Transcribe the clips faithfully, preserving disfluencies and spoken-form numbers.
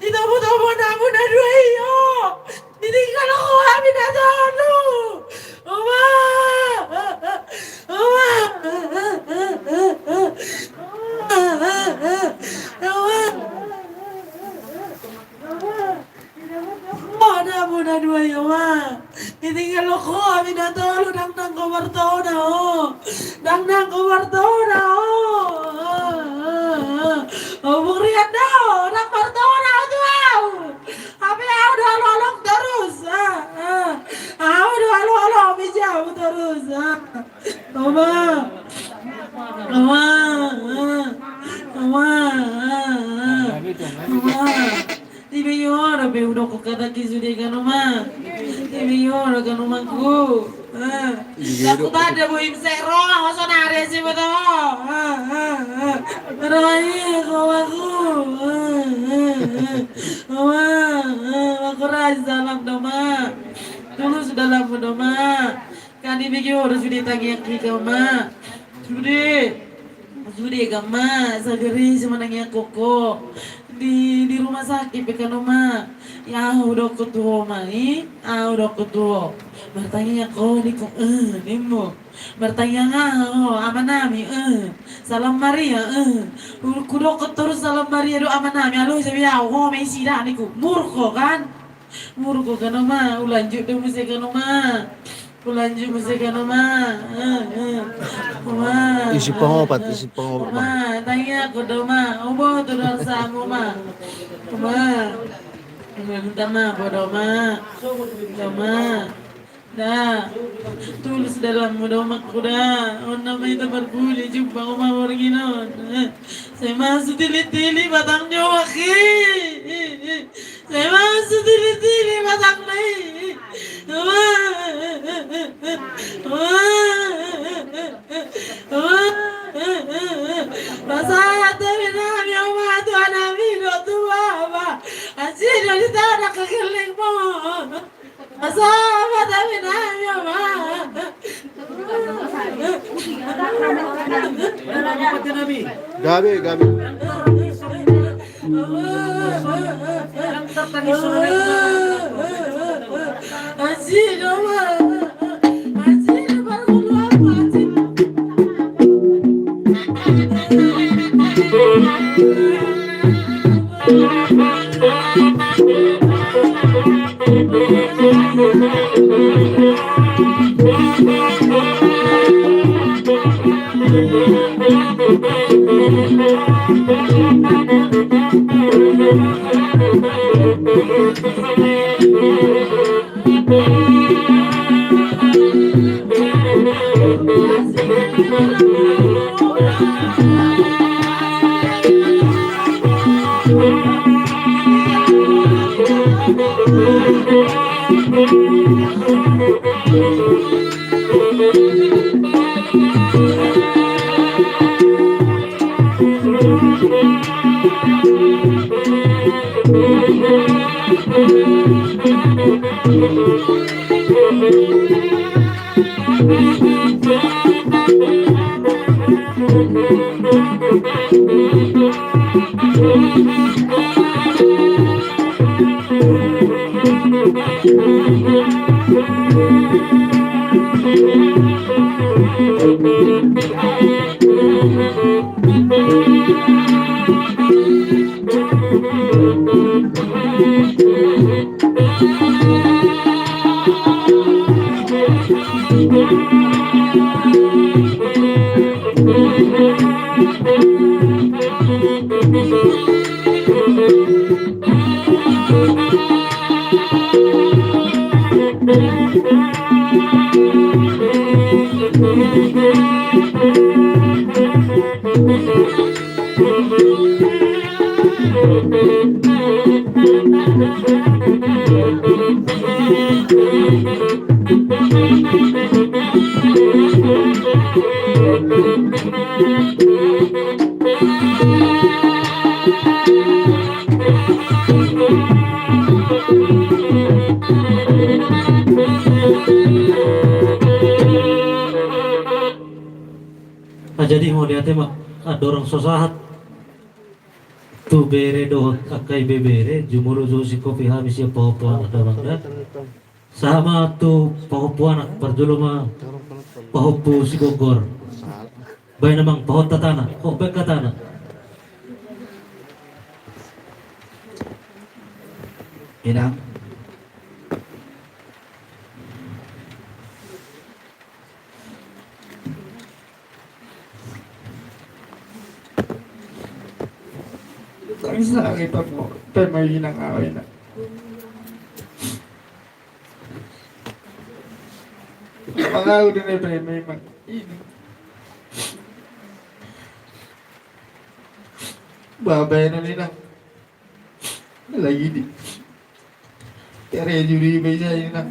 Di tobu-tobu na muna dua i, o. Ditinggal ho hami na tolu. Oma. Oma. Oma. Oma. Oma, na muna dua i, Oma. Ditinggal ho hami na tolu, ndang, ndang ho martona, o. Ndang, ndang ho martona, o. O, bung rian da, o, ndang martona ho tu au. Hape au do alo-alo torus, a, a. Au do alo-alo, mija au torus, a. Oma. Oma, a. Oma, a, a. Oma. Dibege ho dope hudok hatangki sude kan, Oma. Dibege ho do kan, Omangku. Dibege ho do. Takutan da bohim sek roha ho sonari, asi boto ho. Roha i, Omangku. Oma, mangkorasi salam da, Oma. Tulus dalanmu da, Oma. Kan dibege ho do sude tangiangki, Oma. Sude. Sude kan, Oma, sagar i si manangiangkon ho. Di, di rumah sakit pe kan, Oma. Ia au hudok tu ho, Oma, i. Au hudok tu ho. Martangiang ho, ningku, e, nimmu. Martangiang aha ho, amanami, e. Salam Maria, e. Hu, hudok torus Salam Maria do amanami, alo jabi au, ho ma i sida, ningku. Muruk ho kan. Muruk ho kan, Oma, ulanjut do muse kan, Oma. Ulanjut muse kan, Oma. E, e. Oma. Isi pangopat, isi pangopat, Oma. Tangiangkon da, Oma. Uboto do arsamu, Oma. Oma. Oma, minta maaf ho da, Oma. Oma. Da. Tulus dalanmu da, Omangku, da. On nama hita parpudi jumpang, Oma, borngin on. Sai masuk tili-tili batang ni omak i. Sai masuk tili-tili batang na i. Oma. Oma. Oma. Pasahat hami nami, Oma, tu anakmi dohot tu bapa. Asi do di tano kekelengmu. Gabe, gabe. Nah, jadi mauliate ma, andorang so sahat tu bere dohot angka ibebere, jumolo jo sikopi hami sian pahompu anak damang da. Sahat ma tu pahompu anak, parjolo ma pahompu Sigonggor. Baen amang pahompu hatana, ho baen hatana. Inang. Tangis na kita mo, pe ma inang awa inang. Mangau dene pe memang ini. Babaenon inang. Lagi di tere juri beja inang.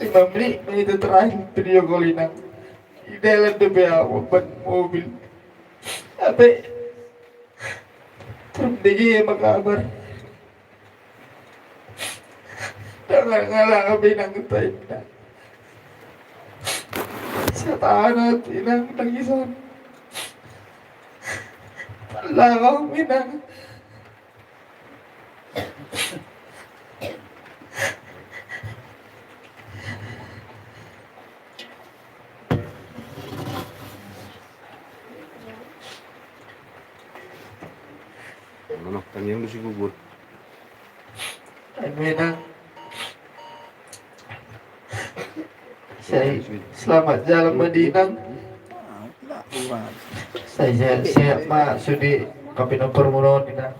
Imam ni, ini terakhir video call inang. Di dalam D P A, ban mobil. Ape? Turun D G ma kabar. Dang ngala, ngala ape inang ta inang. Satahan hati inang tangisan. Tolong inang. Mana tangiang di si gugur. Ai menang. Sai, selamat jalan ma di inang. Sai sehat, sehat ma sude, tapi nomor murah di inang.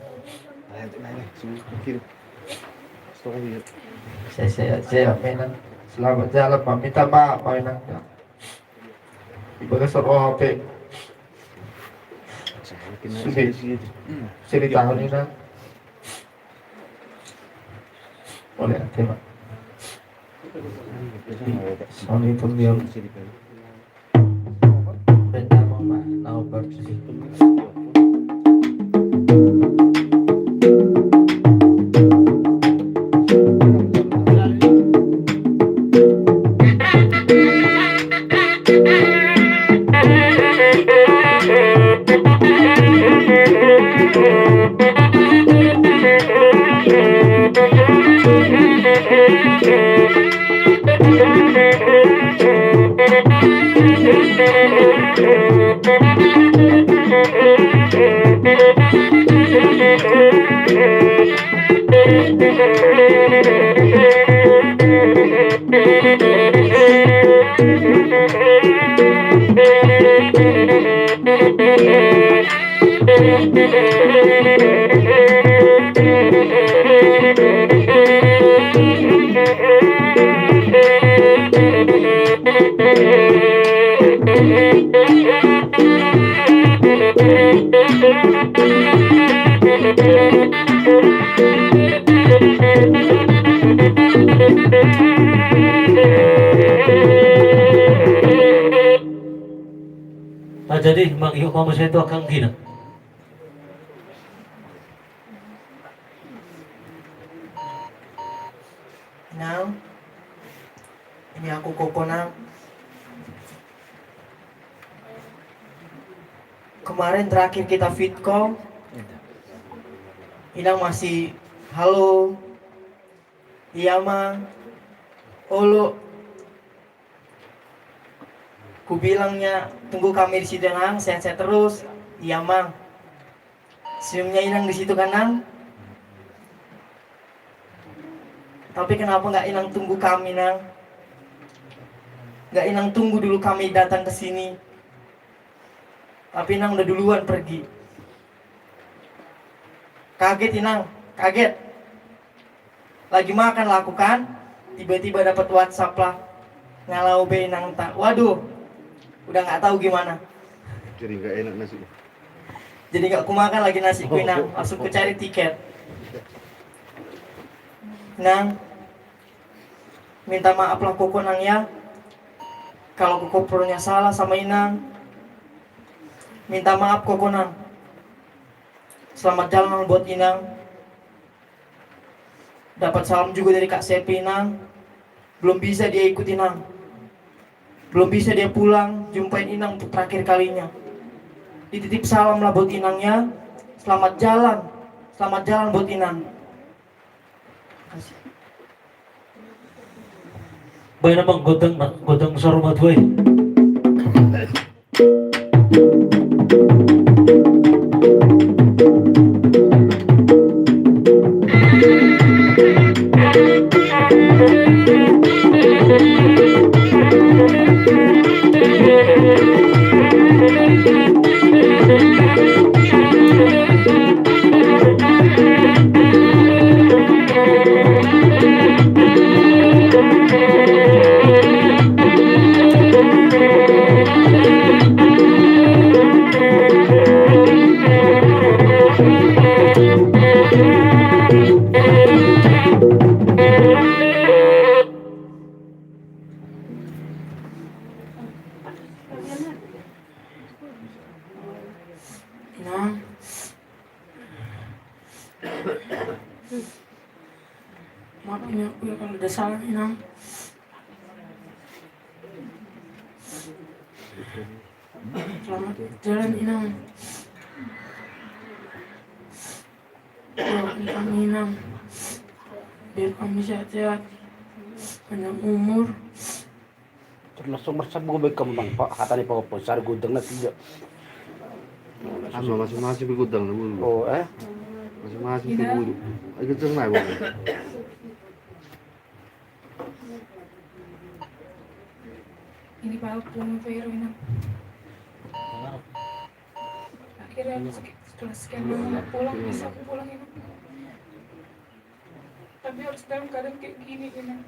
Sai sehat, sehat ma inang. Selamat jalan ma, minta maaf ma inang. Di bagasan roha pe. Sude, sude tahu ni inang. Mauliate ma. Assalamualaikum, Bang. Pertama, Pak, nomor tujuh. Nah, jadi, Mang Ihok, mau saya tu akan gina. Inang, ini aku koko, Nang. Kemarin terakhir kita fit call, Inang masih halo, iya ma, olo. Kubilangnya, tunggu kami di situ, Nang, sehat-sehat terus. Iya ma. Senyumnya Inang di situ kan, Nang? Tapi kenapa nggak Inang tunggu kami, Nang? Nggak Inang tunggu dulu kami datang ke sini. Tapi Inang udah duluan pergi. Kaget Inang, kaget. Lagi makan lah aku kan, tiba-tiba dapat WhatsApp lah. Nggak lau be Inang ta. Waduh, udah nggak tahu gimana. Jadi nggak enak nasi. Jadi nggak kumakan lagi nasi ku, Inang. Langsung kucari tiket. Inang, minta maaf lah koko, Nang, ya. Kalau koko pernah salah sama Inang, minta maaf koko, Nang. Selamat jalan buat Inang. Dapat salam juga dari Kak Sepi, Inang. Belum bisa dia ikut, Inang. Belum bisa dia pulang jumpain Inang untuk terakhir kalinya. Dititip salam lah buat Inang, ya. Selamat jalan. Selamat jalan buat Inang. Makasih. Baen amang gondang, gondang saur matua i. Nah. Maafin aku ya kalau ada salah, Inang. Selamat jalan, Inang. Doakan kami, Inang. Biar kami sehat-sehat, panjang umur. Terus langsung mersap gue baik kembang, Pak. Hata ni Pak Opo, sari gudang na tiga. Sama masing-masing di gudang na bulu. Oh, eh? Masing-masing di bulu. Ayo, terus naik, Bang. Ini Pak Opo, Vero, Inang. Akhirnya aku sek-, setelah sekian lama nggak pulang, bisa aku pulang, Inang. Tapi harus dalam keadaan kayak gini, Inang.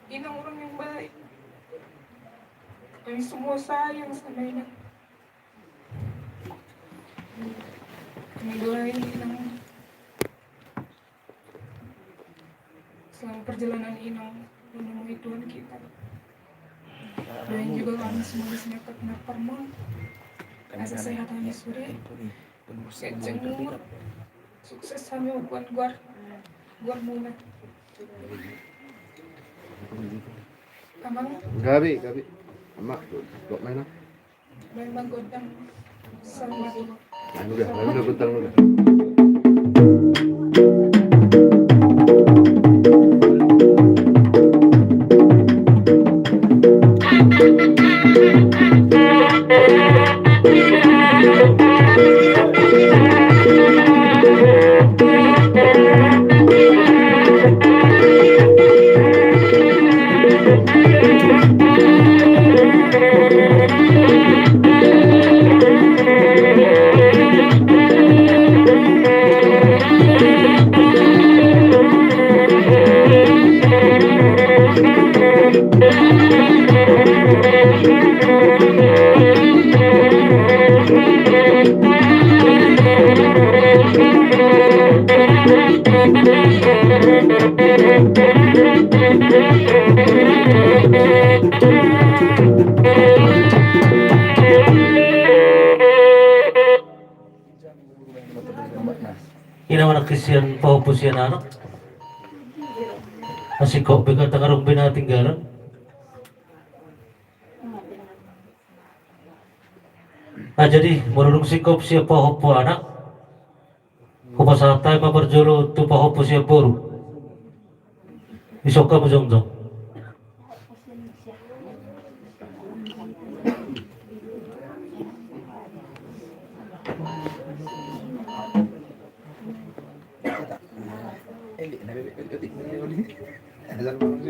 Inang orang yang baik. Kami semua sayang sama Inang. Kami doain Inang selama perjalanan Inang menemui Tuhan kita. Doain juga kami semua di sini, Kak Naparmon. Asa sehat hami sude. Sehat jenggot. Sukses hami umbahen goar, goar muna. Amang. Gabe, gabe. Amak, dok main ah. Main manggodang. Selamat. Anu dah, anu dah, godang dah. Inang, anak kisian pahompu sian anak. Asing kau beka tangarung bina tinggalan. Ah, jadi, marhurung singkop sian pahompu anak, hupasahat hami ma parjolo tu pahompu sian boru. Isongka ma jongjong.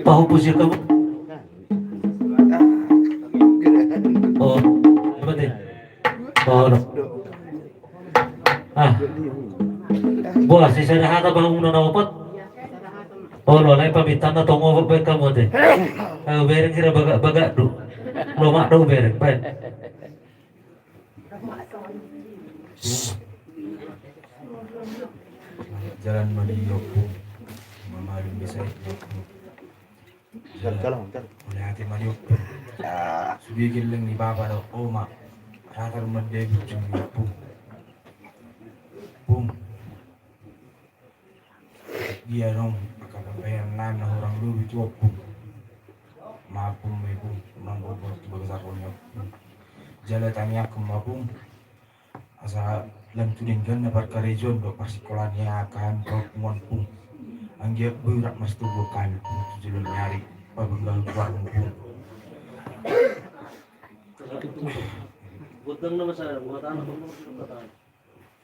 Pahompu sian hamu. Oh, berarti. Oh, no. Ah. Buah, sisada hata pahompu na opat. Oh, lo, alai pamintaan na tong opat baen hamu ate. Ayo bereng hira bagak-bagak do. Lomak do bereng, baen. Shh. Jalan ma di ompung, mamalum be sae di ompung. Jalan, jalan, jalan. Mauliate ma di ompung. Ah. Sude gelleng ni bapa dohot oma, rata rumah dia bujung di ompung. Pung. Dia dong, angka pambahenan na hurang lobi tu ompung. Maaf pung, maaf pung, mamborbor tu bagasan roha ni ompung. Jala tangiangkon ma pung. Asa lam tu denggan na parkarejoan dohot parsikolaan ni angka hami paompung on pung. Anggiat boi rap marsitumbuan hami pung tu joloan ni ari pabanggaon goarmu pung.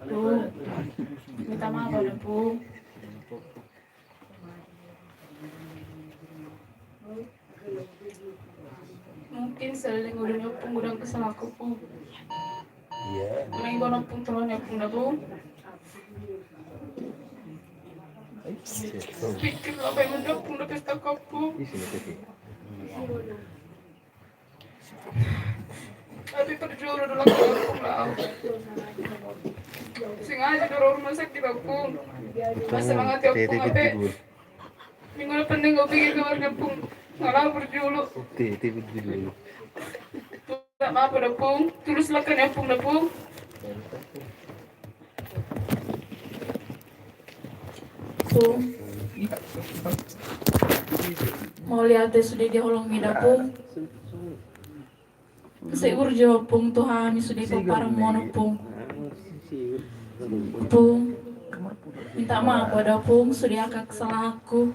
Pung, minta maaf pada pung. Mungkin saleleng ulaon ni ompung godang kesalahanku pung. Iya. Mengko ompung tolong ni ompung da pung. Pikir lo pe mendok pung da pesta ompung. Tapi perjolo do laho ompung. Sengaja do ro rumah sakit ompung. Pas semangat ya ompung ape. Minggu depan deng ompung ke kabar ni ompung. Nggak laho perjolo. Oke, itu perjolo. Tidak apa-apa da pung. Tulus lakan ya ompung da pung. Pung. Mauliate sude di holongmi da pung. Sai burju pung tu hami sude pomparanmon pung. Pung. Minta maaf pada pung sude angka kesalahanku.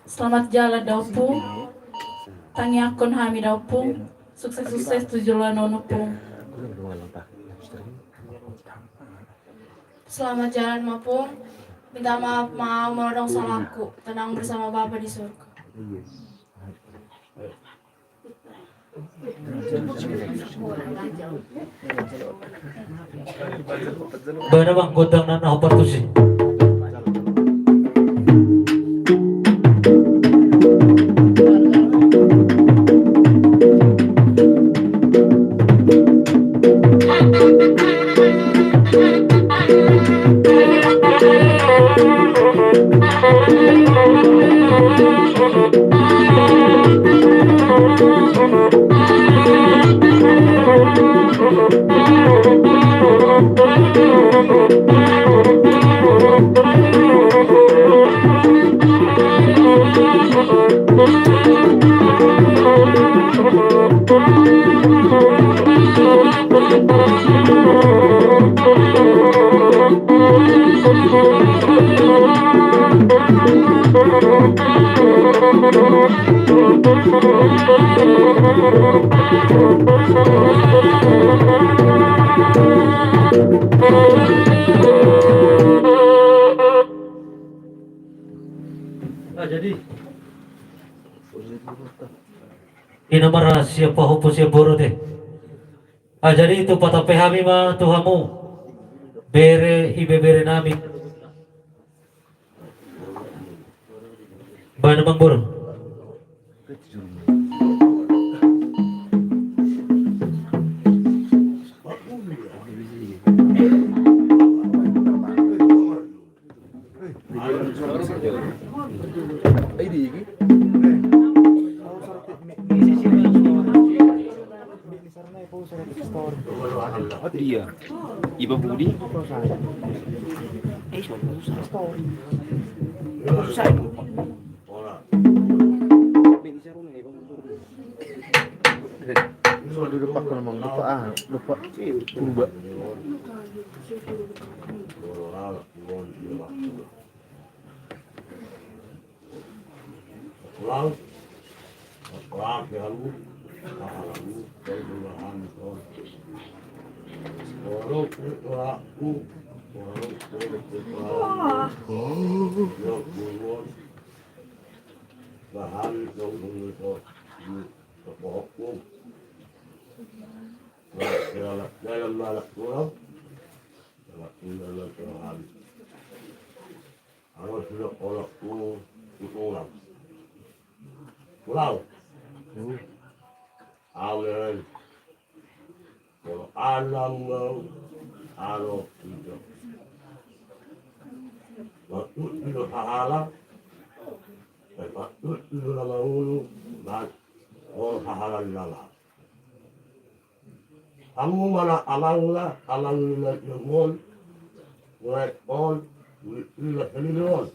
Selamat jalan da ompung. Tangiangkon hami da ompung. Sukses-sukses tu joloan on ompung. Selamat jalan ma pung. Minta maaf ma au molo adong salahku. Tenang bersama Bapa di surga. Bana bang, gondang na na hopartusi. Ah, jadi. Ina marsiap pahompu siap boru te. Ah, jadi tupa tape hami ma tu hamu, bere, ibebere nami. Bana bang boru. Iya. Iba budi. Soal di depan kalau mau lupa ah, lupa. Purba. Laut. Laut ya lu. Laut. Laut. Laut. Laut. Laut. Laut. Laut. Alo, sudah kolak tu, tu tulang. Pulau. Amen. Kalau alam mau, alo, itu. Hahala, eh, ma-, ulu na mangolu, na, on hahala ni lala. Hamu ma na amang na, amang na, na, na, on, mulai on, uli, uli na, uli na, on.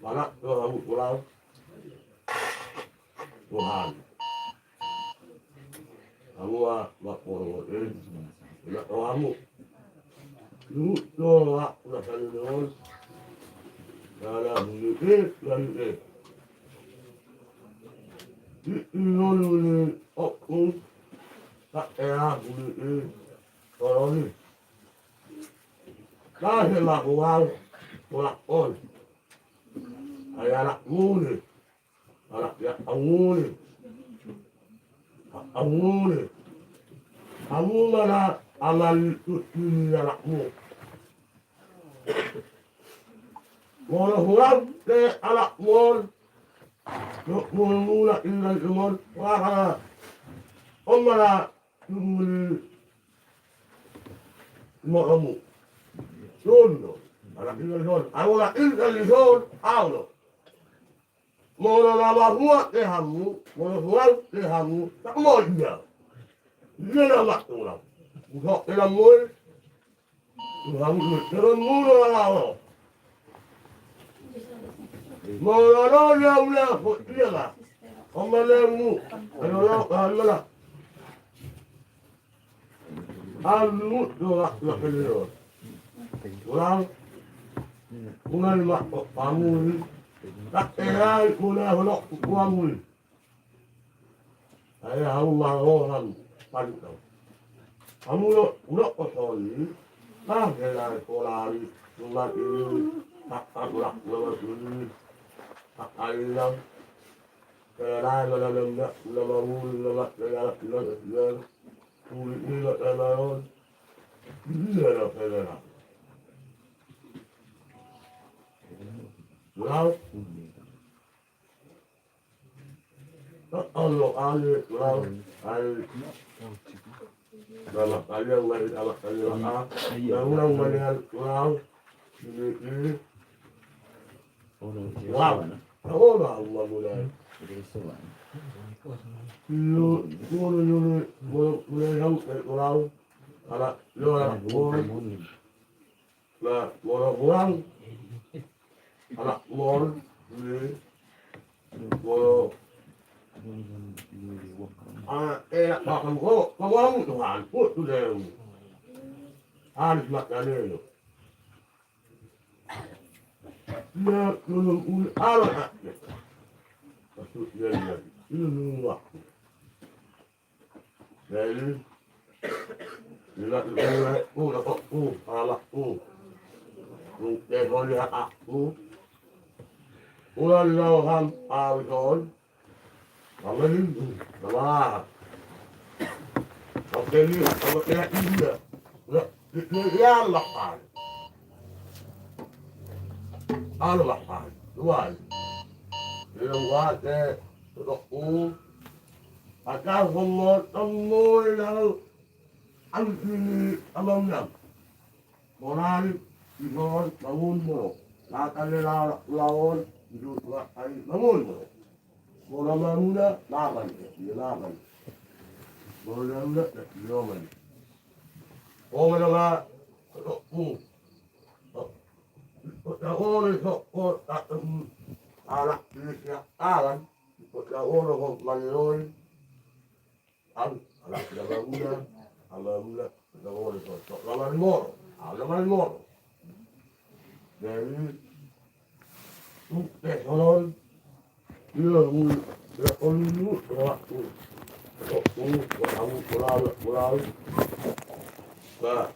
Mana, tu hamu pulang. Tuhan. Hamu ma, ma, on, on, eh. Ina, on, hamu. Lu, lu, la, la, sani, on. Lala, uli, eh, lala, eh. Di, di, lala, uli, oh, oh. Tak, eh, ah, uli, eh. Tolong, eh. Tahe ma hual, tolak on. Ai anak muli. Anak ya anguli. Anguli. Hamu ma na amang ni anakmu. Molo huram te anakmu on. Molo muna inna on. Wahana. On ma na Tunggu ni moromu. Son do. Anak inna son. Anak inna son. Au do. Molo na mahuat te hamu, molo huat te hamu, tak mau dia. Dia na mak tulang. Usok te na mui. Tulang mui. Terus mulu na lawan. Molo na dia ula, dia lah. Kau mana mu? Ayo lah, kau mana? Amu do lak na kelio. Ulang. Ulang ma hamu i. Tak erai muna holok hamu i. Ai hamu ma roham pantau. Hamu do ulok kosoni. Tak erai kolari. Ulang i. Tak tak ulak nama suni. Tak ailang. Kena na na na na na mangul na na na na na na. Uli ina na na on. Ina na na na na. Tulang. Olo ale tulang. Ai. Nama kalian lagi anak kalian ah. Yang ulang manian tulang. Ini ini. Wow. Tahu lah Allah mulai. Lu, lu, lu, lu, mulai, mulai yang, eh, orang anak, lu anak gua. Nah, orang, orang anak gua, ini gua, anak, eh, anak makan gua, kamu Tuhan, put tu dia. Harus makan dia. Ia nunung uli ala hakna. Maksudna ia, ia nunung waktu. Jadi, bila nunung aku, dapatku, salahku. Nunung tehon ia aku. Ulan lauhan awison. Mama ni, mama. Oke ni, oke ni dia. Ya, ya, ya, Allah. Allah. Tuhan. Dia buat eh, untuk ku. Akan semua, semua yang harus. Ambil ini, ambil. Moral, ison, bangun mo. Lakan le la-, lawan, ison, lakan, bangun mo. Molo maruna, lapan, dia lapan. Molo maruna, dia lapan. O, mana ma, hmm. Anak ini siap alam. Ikut dah orang maniloi. Am, anak na maruna, am maruna, na maruna, sok, sok, na maruna, am na maruna. Jadi, tu, eh, sonon, ia, mu, ia, kolu, ia, waktu, sok, tu, sok, kamu, pulau, pulau. Nah,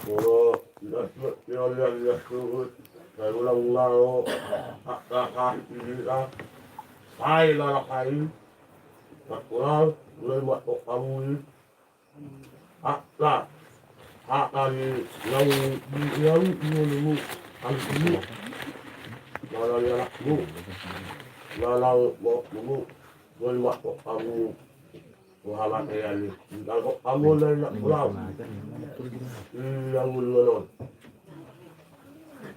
Molo, ia, ia, ia, ia, suhut, sai ulang lao, hak, hak, hak, ini, ah, sai, lalak, sai, tak ulang, mulai mat, kok, kamu, ini, hak, hak, hak, kami, yang, yang, ini, ini, kamu, ini, lalak, lalak, mu, lalak, lalak, mu, mulai mat, kok, kamu, Muhammad Riali. Kalau kamu lain nak pulang. Iya, ngulu, ngulu.